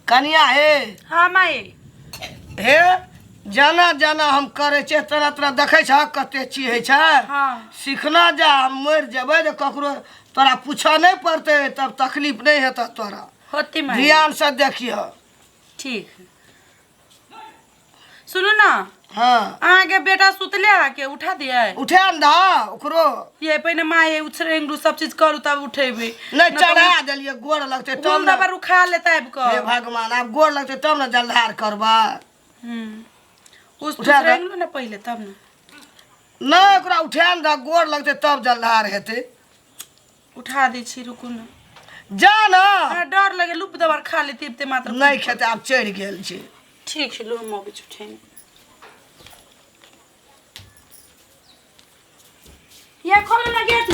कनिया हे। हाँ माई। हे जाना जाना हम करै छियै तरह तरह देखै छह कते चीज होइ छै। हाँ। सीखना जा, हम मरि जेबै तऽ ककरो तोरा पूछऽ नहि पड़तै, तब तकलीफ नहि हेतऽ तोरा। होती माई। ध्यान से देखिह। ठीक। सुनू ना। हाँ। अहाँके बेटा सुतले है के उठा दिए? उठा ने दह ओकरो। ये पहिने माँ ये उछरेंगू सब चीज करू तब उठेबे। नहि चढ़ा देलियै, गोर लगतै तब घूम ने। दबा उखा लेता आबि कऽ। हे भगवान, आब गोर लगतै तब ने जलधार करबै। उस उठा दे। उछरेंगलू ने पहिले तब ने। नहि ओकरा उठा ने दह, गोर लगतै तब जलधार हेतै। उठा दै छी, रुकू ने। जा ना। हमरा डर लगे लुप दबार खा लेती ते मात्र। नहि खेतै, आब चढ़ि गेल छै। ठीक छै, लो हम अबै छी उठेने। ये खोलो ना गेट।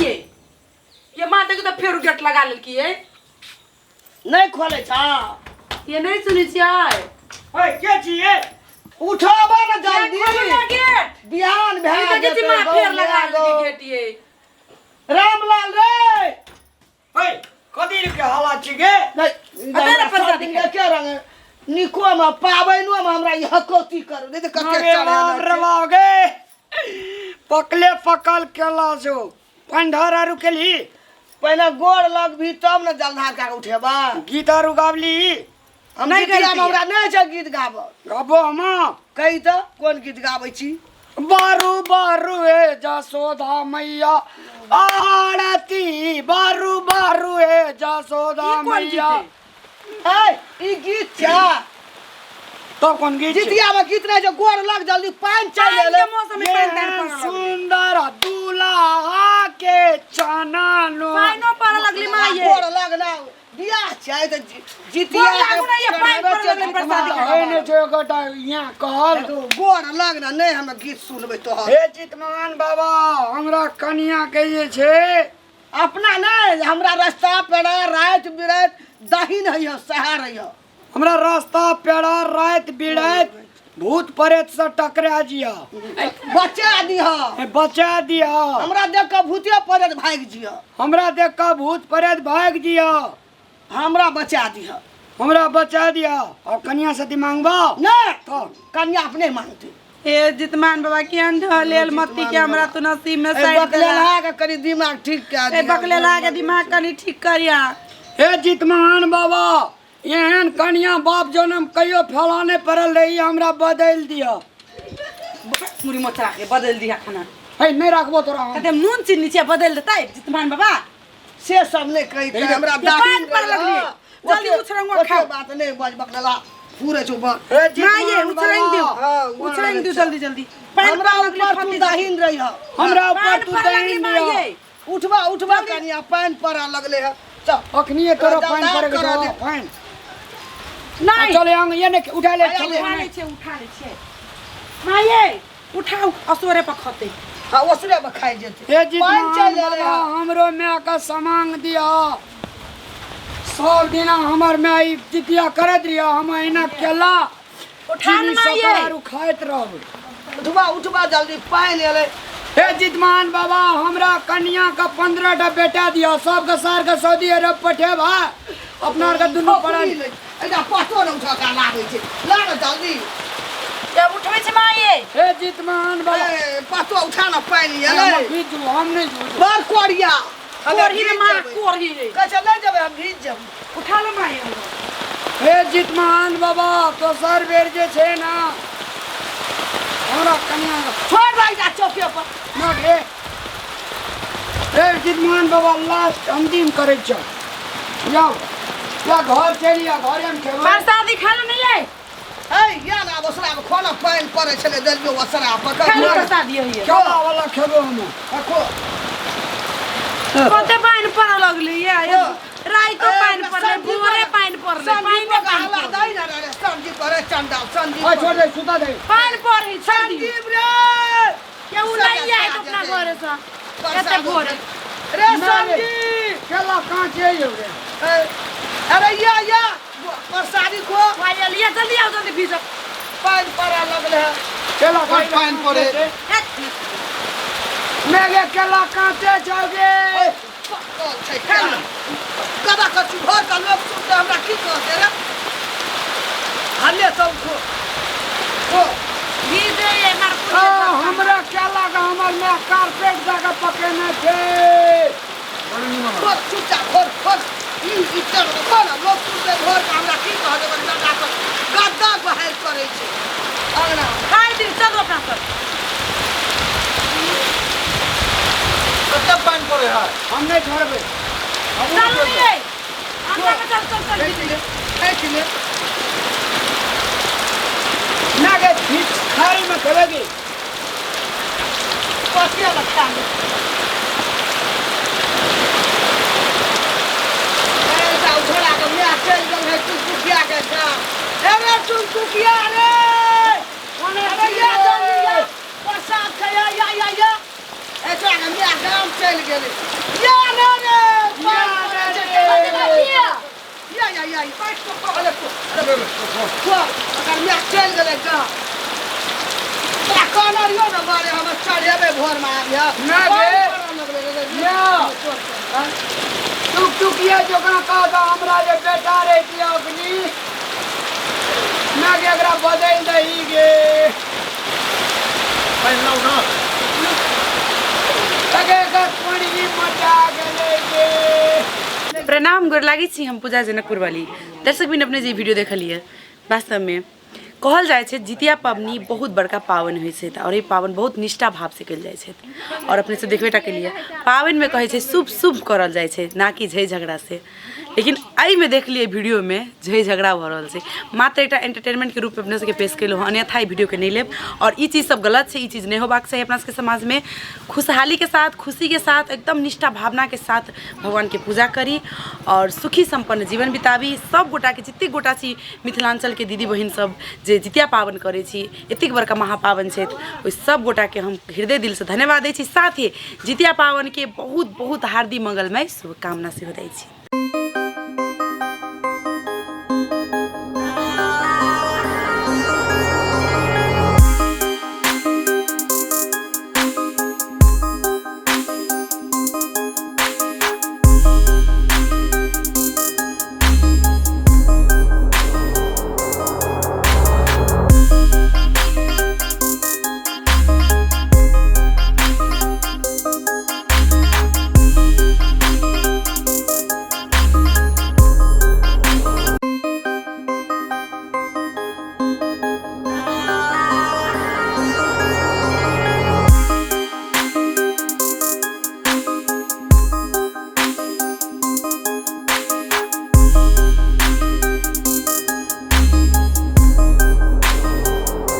ये माँ देखो तो फेर गेट लगा लेलकी ये। नहि खोलै छ। ये नहीं सुनै छियै। ओए के छियै? उठाबा ने ये जल्दी। खोलो ना गेट। बिहान भए ई देखै छी जेतै, माँ फेर गौ लगा माय गौ। लेलकी गेट ये। रामलाल रे। ओए कथी के हवा छी गे? नहि अते ने पैसा सब दिन दिखे। एके रंग निको में पाबैनो में हमरा ई हकौती करू नहि तऽ कते अरे बाप रे चढ़ेने छै। बाप गे, पकले पकल केला जो पंढर आरु केली। पहिने गोर लगबी तब ने जलधार कए के उठेबा। गीत आरु गाबली। हम नहि गीतियामे गैतियै। हमरा नहि छै गीत गाबऽ। गाबो हम। कही तऽ कोन गीत गाबै छी? बारू बारू हे जसोदा मैया आरती, बारू बारू हे जसोदा ई कोन गीत मैया। है? ए ई गीत छै। तब कोन गीत छै? जितियामे गीत नहि छै, गोर लग जल्दी पानि चलि पानि एलै। के मौसम में पानि तानि पड़ऽ लगलै। सुंदर दूल्हा के चननो। पानिओ पड़ऽ लगली माँ ये। गोर लग ना बियाह छै तऽ जितिया गोर लागू ना ये, पानि पड़ऽ लगलै प्रसादी खाय। है ने छै गोटा यहाँ कहल। गोर लग ना, नहि हम गीत सुनबै तोहर। हे चितमान बाबा, हमरा कनिया के जे छै अपना नहि, हमरा रास्ता पेड़ा राति बिराति दही नहि है, सहार है। हमरा रास्ता पेड़ा राति बिराति भूत प्रेत से टकरा जिया। बचा दिह। ए, बचा दिया। हमरा देख के भूते प्रेत भागि जिया। हमरा देख के भूत प्रेत भागि जिया। हमरा बचा दिह। हमरा बचा दिया। और कनिया से मांगबा? नहि। तो कनिया अपने मांगते। हे जितमान बाबा केहन ढलेल मत्ती के हमरा तू नसीब में ए साइड देला। बकलेलहा के कनि दिमाग ठीक कए ए दिह। बकलेलहा के दिमाग कनि ठीक करिया। हे जितमान बाबा, एहन कनिया बाप जनम कहियो फैला नहि पड़ल रही, हमरा बदलि दिअ। मुड़ी मोचरा के बदलि दिया खाना। हे नहि राखबो तोरा हम। कते नून चीनी छै बदलि देतै जितमान बाबा। से सब नहि कहि हे हमरा ये दाहिन पानि पर लगली। जल्दी उछरंगवा ओते खाओ। बात नहि बज बकलेला पूरे छौ बा। हे माँ जितमान ये उछरंग दियो। बाबा, हाँ, उछरंग दियो जल्दी जल्दी। पानि हमरा पर लगली ऊपर तू फटी। दाहिन रही ह। हमरा ऊपर पानि तू पर लगली दहीन माँ दिअ। ये। उठबा उठबा कनिया, पानि पड़ऽ लगले है। चल। अखनिए तोरा पानि जलधार पड़े के करा छौ, दे। पानि। नहि। चल अंग ये ने उठा ले, आया चल। ले। उठा लै छियै, उठा लै छियै। माँ ये उठाउ, असोरे पर खतै। हाँ, ओसरे पर खाइ जेतै। हे जितमान पानि चलि एलै बाबा, हँ। हमरो माय के समांग दिअ। सब दिना हमर माय ई जितिया करैत रहिय, हम एना केला उठा ने चीनी माँ ये। शक्कर आरू खाइत रहबै। उठबा उठबा जल्दी, पानि एलै। हे जितमान बाबा, हमरा कनिया के 15 टा बेटा दिअ, सबके सार के सऊदी अरब पठेब। अपना आर के दुनू पढ़ल। एकटा पतो ने उठा के लाबै छै, ला ने जल्दी। जब उठबै छै माँ ये। हे जितमान बाबा। ए, पतो उठा ने, पानि एलै। हम भीज जेबो, हम नहि जेबो। बड़ कोरिया। हमे कोरही रे भीज माँ, जेबै। कोरही रे। कहै छै नहि जेबै, हम भीज जेबै। उठा लो माँ ये। हे जितमान बाबा, दोसर बेर जे छै ना हमरा कनिया के छोड़ दे एकटा चौके पर। ना रे। हे जितमान बाबा, लास्ट अंतिम करै छौ। जाओ या घर चलि या घरे में खेबै। प्रसादी खा लो नहीं ये। ए या ना ओसरा में खाना पानि पड़ै छलै, देलियौ ओसरा पर। खा लो प्रसादी ये। केला वाला खेबै हम। रखो। कते पानि पड़ऽ लगलै ये। राइतो पानि पड़लै, भोरे पानि पड़लै, पानि पानि हल्ला पड़लै। दै ने रे संदीप, रे चंडाल संदीप। ओए छोड़ दे, सुता दे। पानि पड़ै छोड़ दियौ। संदीप रे। केहू नहि आयत अपना घरे सँ एते भोरे। रे ना रे। संदीप। केला काँचे यौ रे। ए, अरे या या प्रसादी को। वायल ये जल्दी आओ, जल्दी भीजब। पानि पड़ऽ लगलै है। केला बड़ पानि पड़े। मेघे केला काँचे छौ गे। ए, पकल छै केला। कदा कच्ची घर का लोग सुनते हमरा की कहते रे? सब खो खो। भीजे ये मार आ, हमरा क्या लागा हमर माय कारपेट दऽ कऽ पकेने छै। बड़ निमन। खोर चुपचाप खोर खोर ई ई चल खोर लोक सुनते भोर के हमरा की कहत ओकर बेटा पर गद्दा बहार करै छै अंगना। खाइ दी, चलू अपना सब। कते पानि पड़े है? हम नहि छोड़बै। हमहूँ नहि चलू छोड़बै। ये अंगना में, चल चल चल। खींच ले खींच ले। ना गे खींच खारी में खेलेगी। कथी अलग खा ले। ए जाउ छोड़ा के माय चलि गेल है टुकटुकिया के गाम। ए रे टुकटुकिया रे, अरे या जल्दी या, प्रसाद खैया या या या। ए छोड़ा के माय गाम चलि गेलै। या रे रे या रे रे। या या या बैठ को अरे को को ओकर माय चलि गेलै गाम। तोरा कहने रहियौ ने बारे हमर चढ़ेबै भोरमे आबियह। ना गे। या। टुकटुकिया जोकरा कह दो हमरा जे बेटा रे दिया अग्नि ना गे एकरा बदलि दही गे। पानि लाउ ने। अगे एकर पड़ी मचा गेलै गे। प्रणाम, गोर लागै छी। हम पूजा जनकपुर वाली। दर्शक बिन, अपने जे वीडियो देखलियै, वास्तवमे कहल जाइ छै जितिया पबनी बहुत बड़का पाबनि होइ छै और ई पाबनि बहुत निष्ठा भाव से कयल जाइ छै। और अपने सब देखबे टा केलियै, पाबनिमे कहै छै शुभ शुभ करल जाइ छै, ना कि झै झगड़ा से। लेकिन एहिमे देखलियै वीडियोमे झै झगड़ा भऽ रहल छै। मात्र एकटा एंटरटेनमेंटके रूपमे अपने सबके पेश केलहुँ हँ, अन्यथा ई वीडियोके नहि लेब। और ई चीज सब गलत छै, ई चीज नहि होबाक चाही। अपना सबके समाजमे खुशहालीके साथ, खुशीके साथ, एकदम निष्ठा भावनाके साथ भगवानके पूजा करी और सुखी सम्पन्न जीवन बिताबी। सब गोटाके, जतेक गोटा छी मिथिलाञ्चलके दीदी बहिन सब जे जितिया पाबनि करै छी, एतेक बड़का महापाबनि छै, ओहि सब गोटाके हम हृदय दिलसँ धन्यवाद दै छी। साथ ही जितिया पाबनिके बहुत बहुत हार्दिक मंगलमय शुभकामना सेहो दै छी।